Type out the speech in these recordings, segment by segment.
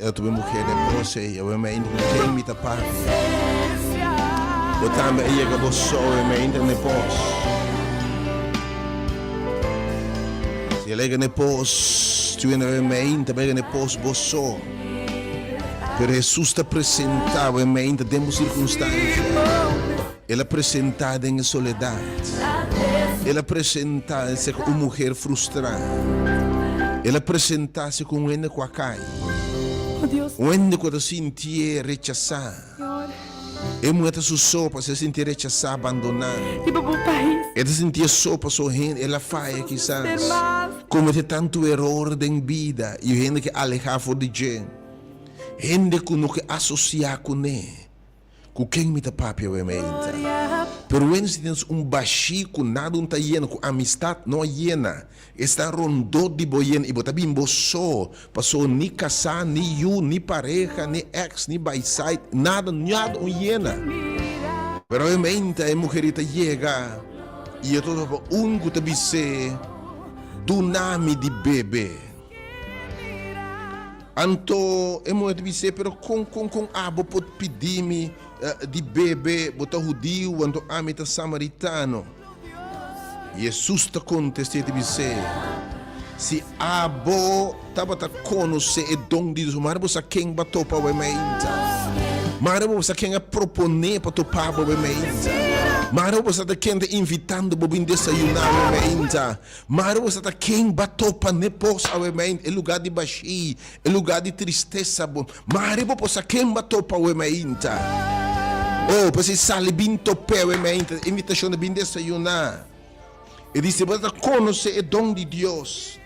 El a tuba e muher den pos ei, awe meinta ku ken mi ta papia. Bo tambe a yega bo so awe meinta n'e pos. Si el a yega n'e pos, tu hende awe meinta bo a yega n'e pos bo so. Pero Hesus ta presentá awe meinta den bo sirkunstansia. El a presentá den e soledat. El a presentá seka un muher frustrá. El a presentá seka un hende ku a kai. Un hende ku ta sintié rechasá. E muher ta su so pasobra e sintié rechasá, abandoná. E ta sintié so pasobra hende, el a faya kisas, kometé tantu eror den bida i hende ke alehá for di dje. Hende ku no ke asosiá kuné. Ku ken mi ta papia awe meinta? Pero wens si tens un bashí ku nada un ta yena, ku amistat no a yena, esnan rondó di bo yena i bo ta bin bo so, paso ni kasá, ni yu, ni pareha, ni ex, ni baisait, nada, nada un yena. Pero awe meinta e muherita yega i e ta topa un ku ta bis'é, Duna mi di bebe. Anto e muher ta bis'é, Pero kon, kon, kon abo por pidi mi di bebe? Bo ta hudiu, anto ami ta samaritano. Hesus ta kontest'é i ta bis'é, Si abo tabata konosé e don di Dios, mara bo sa ken bo a topa awe meinta. Mara bo sa ken a proponé pa topa bo awe meinta. Mara bo sa ta ken ta invitando bo bin desayuná awe meinta. Mara bo sa ta ken ba topa n'e pos awe mainta, e lugá di bashí, e lugá di tristesa bo. Mara bo por sa ken ba topa awe mainta. Oh, p'esei sali bin top'é awe mainta, e invitashon ta bin desayuná. E di si bo ta konosé e don di Dios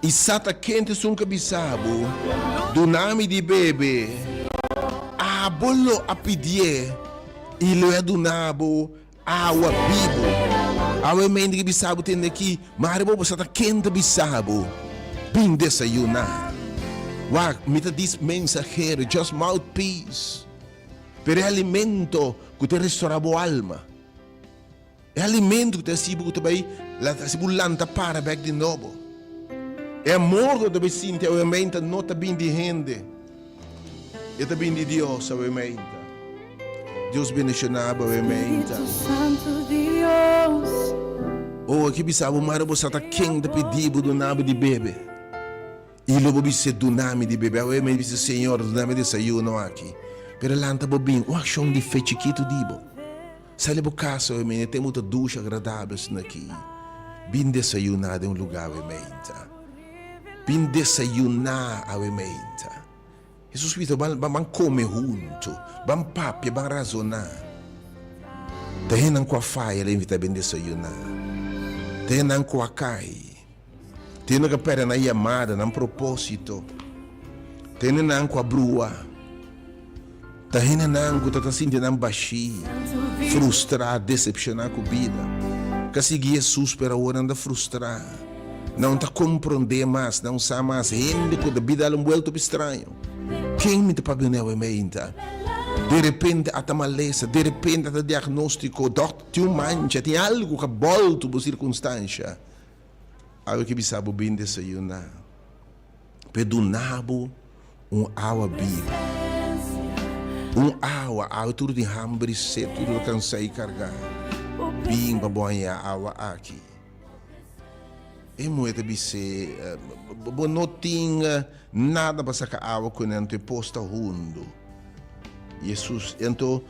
i sa ta ken ta esun ku a bisa bo, Duna mi di bebe, abo lo a pidié i lo e a duna bo Awa bibu. Awa e mente ki bisa bo tende aki, mari bo bo sa ta ken ta bisa bo bin desayuna. Wak, mi ta dis mensahero, just mouthpiece. Pero e alimento ku ta restora bo alma, e alimento ku ta hasi bo ku ta bai hasi bo lanta para bek di nobo, e amor ku bo ta bai sinti awe meinta no ta bin di hende. E ta bin di Dios awe meinta. Dios bendiciona bo awe meinta. Oh, aki bisa bo mara bo sa ta ken ta pidi bo duna bo di bebe. I lo bo bisa duna mi di bebe. Awe meinta bisa Señor duna mi desayuno aki. Pero lanta bo bin un accion di fe chikitu di bo. Sali bo casa awe meinta e tempo ta dushi agradabel asina aki. Bin desayuna den un lugar awe meinta. Bin desayuná awe meinta. Hesus bisa, Ban, ban kome huntu, ban papia, ban razoná. Ta hendenan ku a faya el a invitá bin desayuná. Ta hendenan ku a kai. Ta hendenan ku a pèrdè nan yamada, nan propósito. Ta hendenan ku a brua. Ta hendenan ku ta ta sinti nan bashí, frustrá, desepshoná ku bida. Ka sigui Hesus, pero awor nan ta frustrá. Nan no ta komprondé mas, nan no sa mas. Hende ku ta bida al un buelta hopi straño. Ken mi ta papia ku nan meinta? De repente a ta malesa, de repente a ta diagnóstiko, dòkter tin un mancha, tin algu ku a bòltu bo sirkunstansha. Awe ke bisa bo bin desayuná. P'e duna bo un awa bibu. Un awa, awe tur tin hamber i set, tur ta kansa i kargá. Bin pa bo haña awa aki. E muhé ta bis'é, Bo no tin nada pa saka awa kuné, anto e pos ta hundu. Hesus, Anto,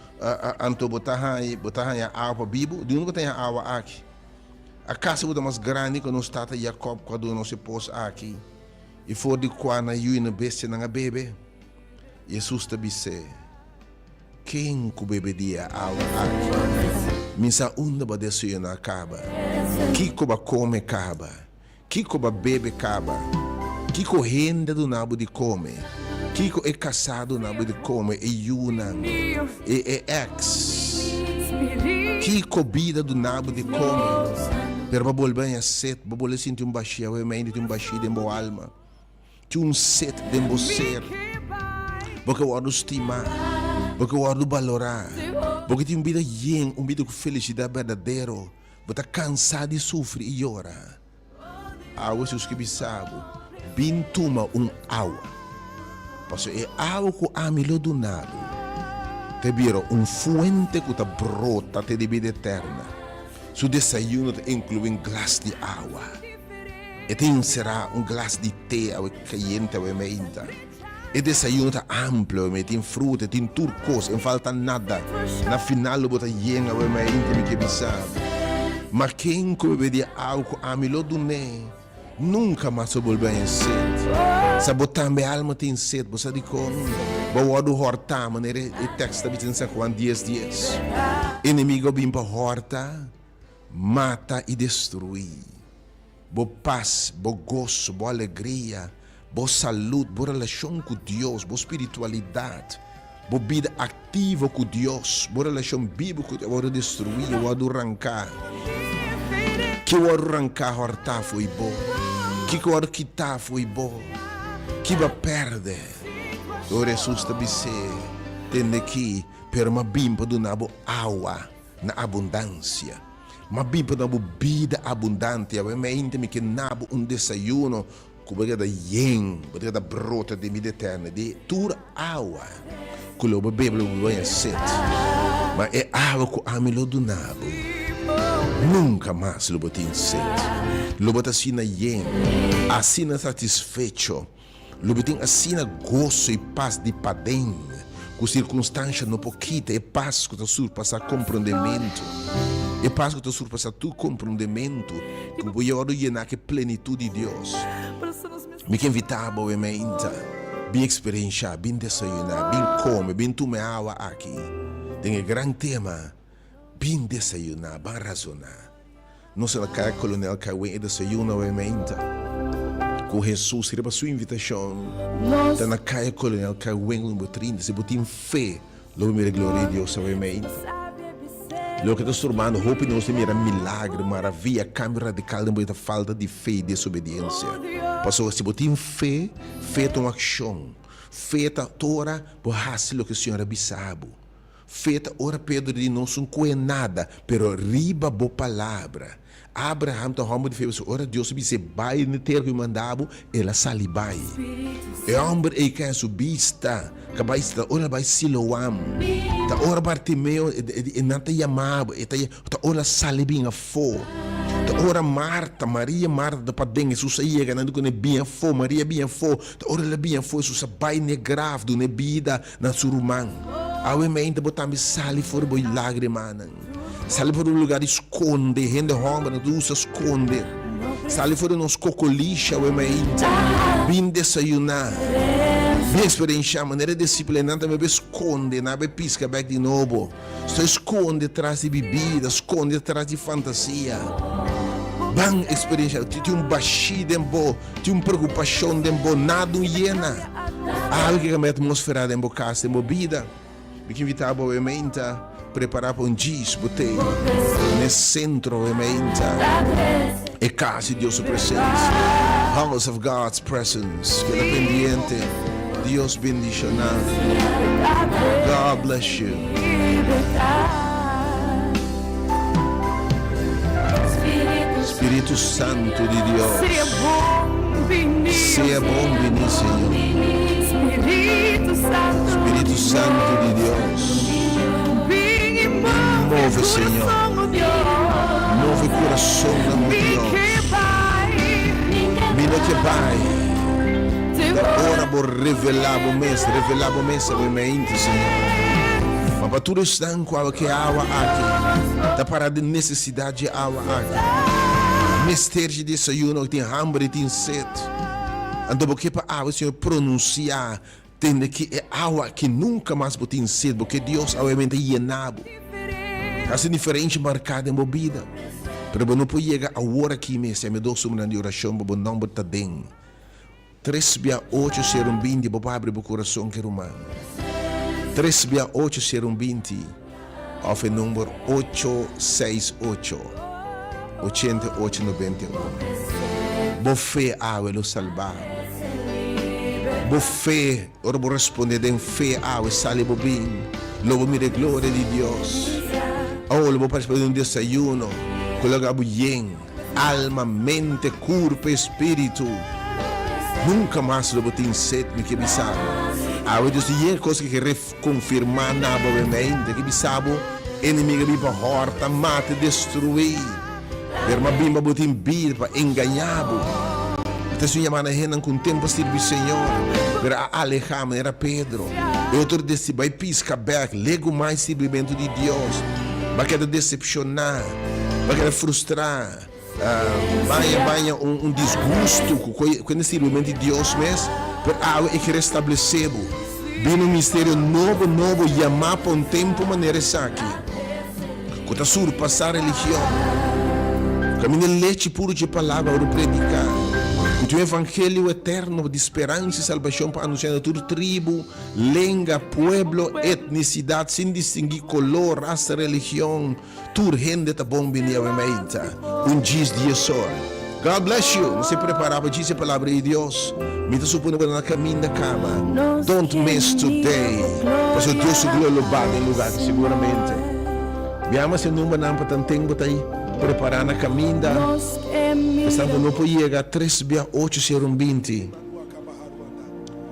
anto bo ta haña, bo ta haña awa pa bibu? Di unda bo ta haña awa aki? Akaso bo ta mas grandi ku nos tata Jakòb ku a duna nos e pos aki, i for di kua nan yu i nan bestianan a bebe? Hesus ta bis'é, Ken ku bebe di e awa aki, mi sa unda bo a desayuná kaba, kiko bo a kome kaba, Kiko bo a bebe kaba? Kiko hende a duna bo di kome? Kiko e kasá a duna bo di kome, e yunan, e e eks? Kiko bida a duna bo di kome? Pero bo a bolbe haña set, bo a bolbe sinti un bashí, awe mei tin un bashí den bo alma, tin un set den bo ser. Bo ke wòrdu stimá, bo ke wòrdu balorá, bo ke tin un bida yen, un bida ku felisidat berdadero. Bo ta kansá di sufri i yora? Awe Hesus ke bisa bo, Bin tuma un awa. Pasobra e awa ku ami lo duna bo ta bira un fuente ku ta brota te di bida eterna. Su desayuno ta inkluí un glas di awa. E ta inserá un glas di te awe kayente awe meinta. E desayuno ta amplio, e tin fruta, e tin tur kos, e no falta nada. Na final lo bo ta yen awe meinta, mi ke bisa bo. Ma ken ku bebe di e awa ku ami lo dun'é, nunka mas lo bolbe haña set. Sa bo tambe alma tin set, bo sa dikon? Bo a wòrdu hòrtá, manera e tèks ta bisa den San Juan dies dies. Enemigu a bin pa hòrta, mata i destruí. Bo pas, bo goso, bo alegria, bo salud, bo relashon ku Dios, bo spiritualidat, bo bida aktivo ku Dios, bo relashon bibu ku Dios a wòrdu destruí, a wòrdu ranká. Ke wòrdu ranká hòrtá fo'i bo? Kiko wòrdu kitá fo'i bo? Ki bo a pèrdè? Ora Hesus ta bis'é, Tende aki, pero m'a bin pa duna bo awa na abundansia. M'a bin pa duna bo bida abundante. Awe mente mi ke na bo un desayuno ku bo ta keda yen, bo ta keda brota den bida eterno, di tur awa ku lo bo bebe lo bo baña set. Ma e awa ku ami lo duna bo, nunka mas lo bo tin set. Lo bo ta asina yen, asina satisfecho. Lo bo tin asina goso i pas di paden ku sirkunstansha no por kita e pas ku ta surpasá komprondementu, e pas ku ta surpasá tur komprondementu, ku bo yòrdu yená ku e plenitut di Dios. Mi ke invitá bo e meinta, bin eksperenshá, bin desayuná, bin kome, bin tuma e awa aki den e gran tema, Bin desayuná, ban razoná. Nos a kaya Kolonel Kaiwen e desayuno awe meinta. Ku Hesus riba su invitashon ta na kaya Kolonel Kaiwen number 30. Si bo tin fe, lo bo mira e gloria di Dios awe meinta. Loke ta sturbando hopi nos di mira milagro, maravia, kambio radikal den bo ta falta di fe i desobediensia. Pasobra si bo tin fe, fe ta un akshon. Fe ta ora bo hasi loke Señor a bisa bo. Fe ta ora Pedro di nos un koe nada, pero riba bo palabra. Abraham ta homber di fe pasobra ora Dios a bis'é bai den e tera ku mi manda bo, el a sali bai. E homber ei kai su bista, ka bai ta ora el a bai Siloam. Ta ora Bartimeo e nan ta yama bo, e ta ta ora el a sali bin afó. Ta ora Marta, Maria Marta ta paden, Hesus a yega, nan di kuné bin afó, Maria bin afó. Ta ora el a bin afó, Hesus a bai n'e graf, dun'é bida. Na su ruman. Awe meinta bo tambe sali for bo lagrimanan. Sali for di un lugar di skonde, hende hòmbernan ta usa skonde. Sali for di nos kokolisha awe meinta. Bin desayuná. Bin eksperenshá manera e disipelnan tambe be skonde, nan a be piska bèk di nobo. Estoy skonde tras di bibida, skonde tras di fantasia. Ban eksperenshá. Tin un bashí den bo, tin un preokupashon den bo, nada un yena. Awe ke kambia atmosfera den bo kas, den bo bida. Mi ke invitá bo awe meinta prepará pa un djis bo tei n'e sentro awe meinta, e kas di Dios su presensia, house of God's presence. Keda pendiente. Dios bendishoná. God bless you. Spiritu Santu di Dios. Sea bon bini, Señor. Spiritu Santu di Dios. Move, Señor. Move curasonnan, mi Dios. Mi no ke bai. Ta ora bo revelá bo mes, revelá bo mes awe meinti, Señor. Ma pa tur esnan ku awe ke awa aki, ta para den nesesidat dje awa aki. Mester dje desayuno, tin hamber i tin set. Anto bo ke pa awe, Señor, pronunsiá, tende ki e awa aki nunka mas bo tin set. Bo ke Dios awe meinti yena bo. Hasi diferensha marká den bo bida. Pero bo no por yega awor aki mes, yami dos numbernan di orashon pa bo nòmber ta den. Tres bia ocho ser un 20 bo por habri bo kurason ke ruman. Tres bia ocho ser un 20 òf e number ocho seis ocho, 88 91. Bo fe awe lo salba bo. Bo fe, ora bo responde den fe awe sali bo bin, lo bo mira e gloria di Dios. Awo lo bo partisipá den un desayuno ku lo laga bo yen. Alma, mente, kurpo i spiritu. Nunka mas lo bo tin set, mi ke bisa bo. Awe Dios tin yen kos ku ke rekonfirmá na bo mente, ke bisa bo enemigu a bin pa hòrta, mata i destruí. Pero m'a bin pa bo tin bida pa engañá bo. Mi ta siña yama na hendenan ku un tempu a sirbi Señor, pero a alehá manera Pedro. E otro desi bai piska bèk, legumai sirbimentu di Dios. B'a keda desepshoná, b'a keda frustrá, baña baña un disgustu ku ku e sirbimentu di Dios mes. Pero awe e ke restablesé bo. Bini un misterio nobo nobo yamá pa un tempu manera esaki. Ku ta surpasá religion. Kaminda e lechi puru dje palabra wòrdu prediká, ku tin un evangelio eterno di speransa i salbashon pa anunsiá na tur tribu, lenga, pueblo, etnisidat, sin distinguí koló, rasa, religion, tur hende ta bon bini awe meinta. Un djis di e sor. God bless you! Nos e prepará pa djis e palabra di Dios. Mi ta supone bo ta na kaminda kaba. Don't miss today, pasobra Dios su gloria lo ba den lugá aki siguramente. Mi ama si e numbernan pa tanten bo ta prepará na kaminda. Esnan ku no por yega, tres bia ocho sero un binti.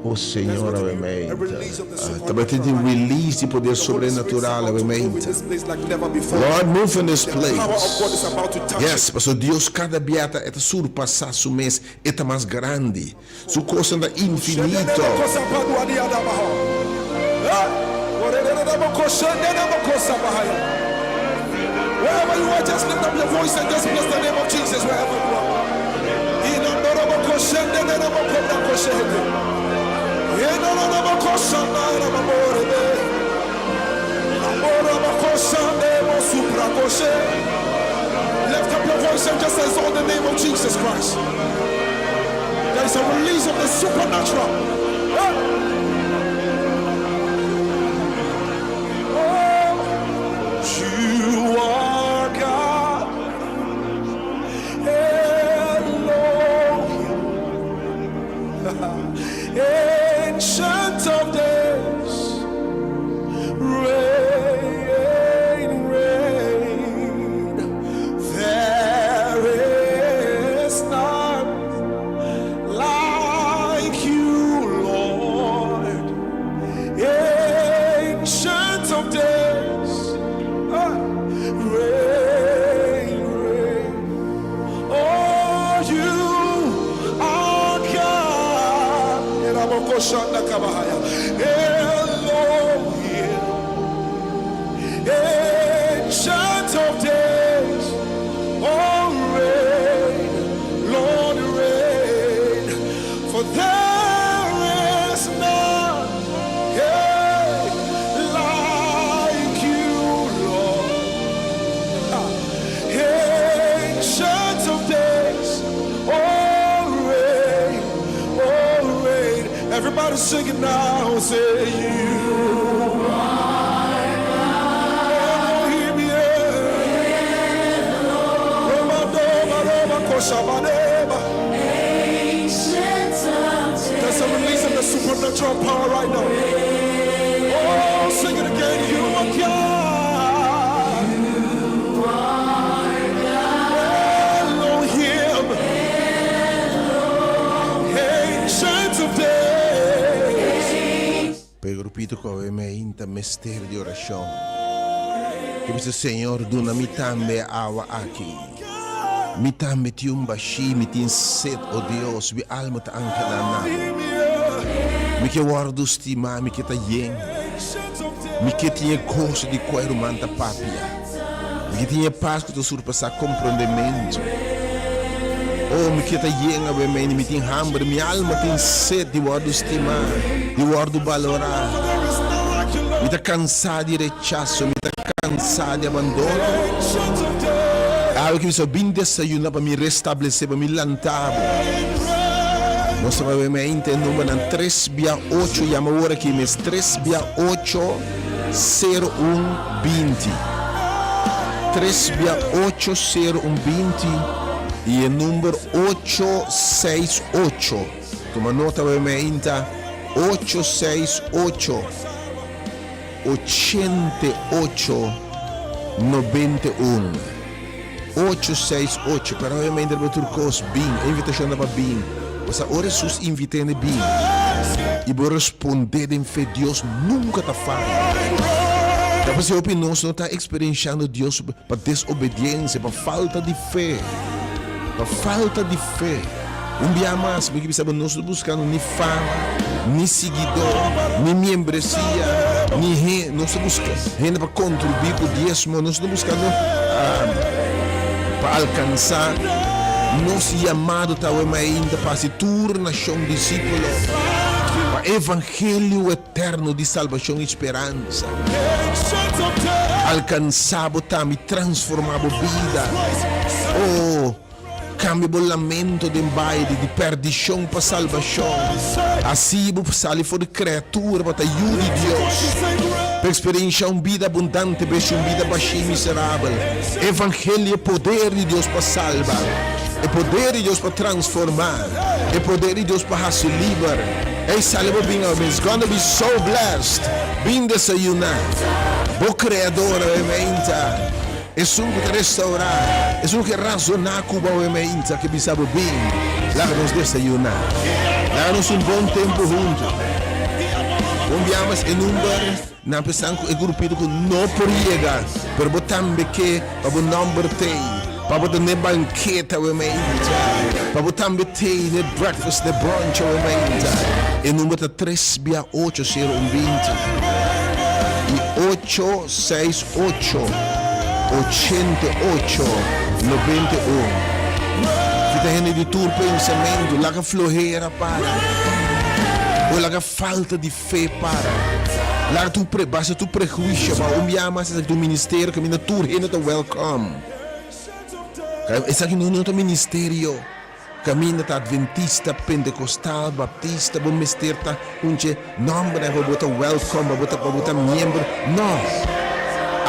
O Señor, awe meinta. Tabata tin release di poder sobrenatural awe meinta. Lord, move in this place. Yes, pasobra Dios kada bia ta e ta surpasá su mes, e ta mas grandi. Su kosnan ta infinito. Lift up your voice and just exalt the name of Jesus Christ. There is a release of the supernatural. Oh, you are God. Elohim. Ancient of days. Reign, reign. There is none like you, Lord. Ancient of days. Ah, reign, reign. Oh, you are God. Elohim. Ancient of days. Oh, reign, Lord, reign. For there is none yeah, like you, Lord. Ancient of days, oh, reign, oh, reign. Everybody sing it now, say you. Elohim, yeah. Roma, doma, roma, koshabaneba. There's a release of the supernatural power right now. Oh, sing it again. You are God. Elohim. Ancient of days. P'e grupito ku awe meinta mester di orashon, ke bisa, Señor, duna mi tambe e awa aki. Mi tambe tin un bashí, mi tin set, o Dios, mi alma ta anhelá na bo. Mi ke wòrdu stimá, mi ke ta yen. Mi ke tin e goso di kua e ruman ta papia. Mi ke tin e pas ku ta surpasá komprondementu. O, mi ke ta yen awe mei, mi tin hamber, mi alma tin set di wòrdu stimá, di wòrdu balorá. Mi ta kansá di rechaso, mi ta kansá di abandono. Awe ku mi sa bin desayuná pa mi restablesé, pa mi lantá bo. Nos ta bai mei e numbernan tres bia ocho, yama ora aki mes, tres bia ocho, sero un binti. Tres bia ocho, sero un binti i e number ocho seis ocho. Tuma nota bai meinta, ocho seis ocho, 88, 91. Ocho seis ocho, pero obviamente riba tur kos bin, e invitashon ta pa bin. Pasobra ora Hesus invit'é hende bin. I bo respondé den fe, Dios nunka ta faya. Ta p'esei hopi nos no ta eksperenshando Dios pa desobediensia, pa falta di fe. Pa falta di fe. Un bia mas, mi ke bisa bo, nos no ta buskando ni fama, ni siguidó, ni miembresia, ni hen, nos ta buska hende pa kontribuí ku diesmo, nos no ta buskando pa alkansá nos yamado ta awe mainta pa hasi tur nashon disípulo, pa evangelio eterno di salbashon i speransa alkansá bo tambe i transformá bo bida. Oh, kambia bo lamento den baile di perdishon pa salbashon. Hasi bo sali for di kreatura pa ta yu di Dios, pa eksperenshá un bida abundante bes un bida bashí i miserabel. Evangelio e poder di Dios pa salba, e poder di Dios pa transformá, e poder di Dios pa hasi liber. Ey sali bo bin awe, it's gonna be so blessed. Bin desayuná. Bo Kreador awe meinta, Esun ku ta restaurá, Esun ku ke razoná ku bo awe meinta, ke bisa bo bin, laga nos desayuná. Laga nos un bon tempu huntu. Bon biaha mas e number. Nan pensan ku e grupito ku no por yega, pero bo tambe ke pa bo nòmber t'ei, pa bo ta n'e banketa awe mainta, pa bo tambe t'ei n'e breakfast, n'e brunch awe mainta. E number ta tres bia ocho sero un binti i ocho seis ocho ochenta i ocho nobenta i un. Kita hende di tur pensamentu, laga flohera para, o laga falta di. Fe para. Laga tur pre, basa tur prehuisio pa un biaha mas esaki ta un ministerio kaminda tur hende ta welcome. Esaki no no ta ministerio kaminda ta adventista, pentecostal, baptista, bo mester ta un dje nombernan pa bo ta welcome, pa bo ta pa bo ta miembro. No!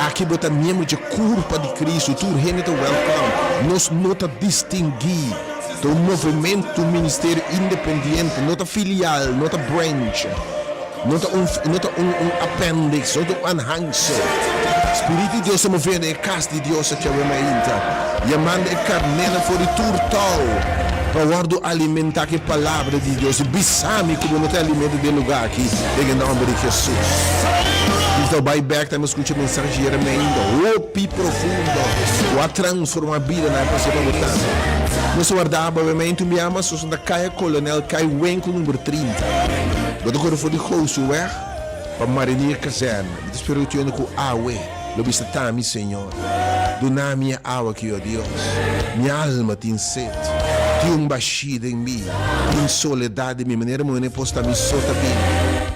Aki bo ta miembro dje kurpa di Cristo, tur hende ta welcome. Nos no ta distingui. Ta un movementu, un ministerio independiente, no ta filial, no ta branch, no ta un, no ta un, un appendix, no ta un anhangso. Spiritu di Dios ta move den e kas di Dios aki awe mainta, yamando e karnénan for di tur tou pa wòrdu alimentá ku e Palabra di Dios. I bisa mi ku bo no ta e alimento den e lugá aki, den e nòmber di Hesus. Mi ta bai bèk tambe skucha mensahe di Jeremia ainda, hopi profundo, ku a transformá bidanan pa ser pa bo tambe. Nos a warda babementu mi ama sos na Kaya Kolonel Kai Wenkel number 30. Bo ta kore for di Gousuweg pa Marinier Kazerne. Mi ta spera ku tiende ku awe lo bisa ta mi, Señor. Duna mi e awa aki, o Dios. Mi alma tin set. Tin un bashí den mi. Tin soledat den mi. Manera muhé no por sta mi so ta bin.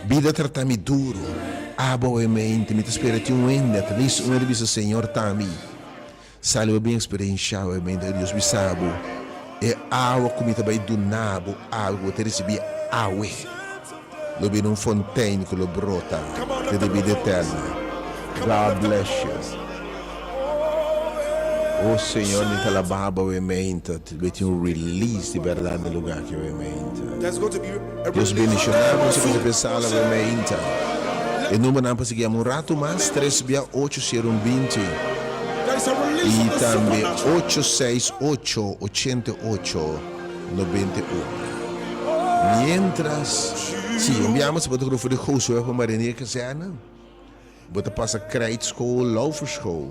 Bida trata mi duru. Abo awe mente mi ta spera tin un hende, at least un hende bisa Señor ta mi. Sali bo bin eksperenshá bo mente ku Dios bisa bo, E awa ku mi ta bai duna bo awe ku bo ta risibí awe lo bira un fontein ku lo brota te di bida eterno. God bless you. Oh Señor mi ta alabá bo awe mente bo tin un release di bèrdat den lugá aki awe mente. Dios bendishoná bo si bo ta pensa awe mente. E numbernan pa sigui yama un ratu mas, tres bia ocho sero un binti. I tambe ocho seis ocho ochenta i ocho nobenta i un. Mientras, si, un biaha mas bo ta krufa di Josué pa Marinier Kazerne, bo ta pasa Krijtschool, Lauferschool,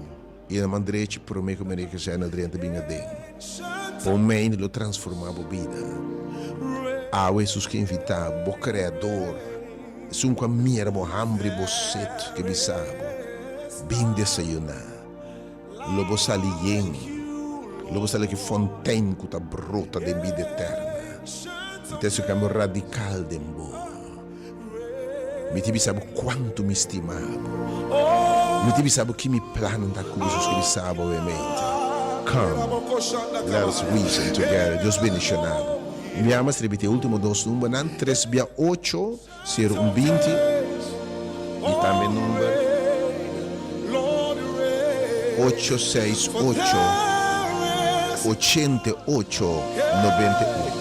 i na man drechi prome ku Marinier Kazerne drenta bin aden. Pa un meini lo transforma bo bida. Awe Hesus ke invita bo Kreador. Esun ku a mira bo hambri bo set ke bisa bo, Bin desayuná. Lo bo sali yen. Lo bo sali ki fontein ku ta brota den bida eterna. Mi ta hasi un kambio radikal den bo. Mi ta bisa bo kuantu mi stima bo. Mi ta bisa bo ki mi plannan ta ku bo, Jesus ke bisa bo awemente. Come, let us reason together. Dios bendishoná bo. Mi ama sribiti e ultimo dos numbernan, tres bia ocho, sero un binti, i tambe number ocho seis ocho, ochenta i ocho, nobenta i un.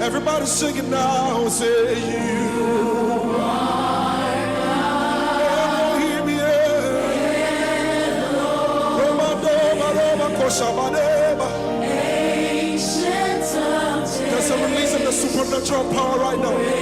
Everybody sing it now, say you are God. Shabadeba. There's a release of the supernatural power right now.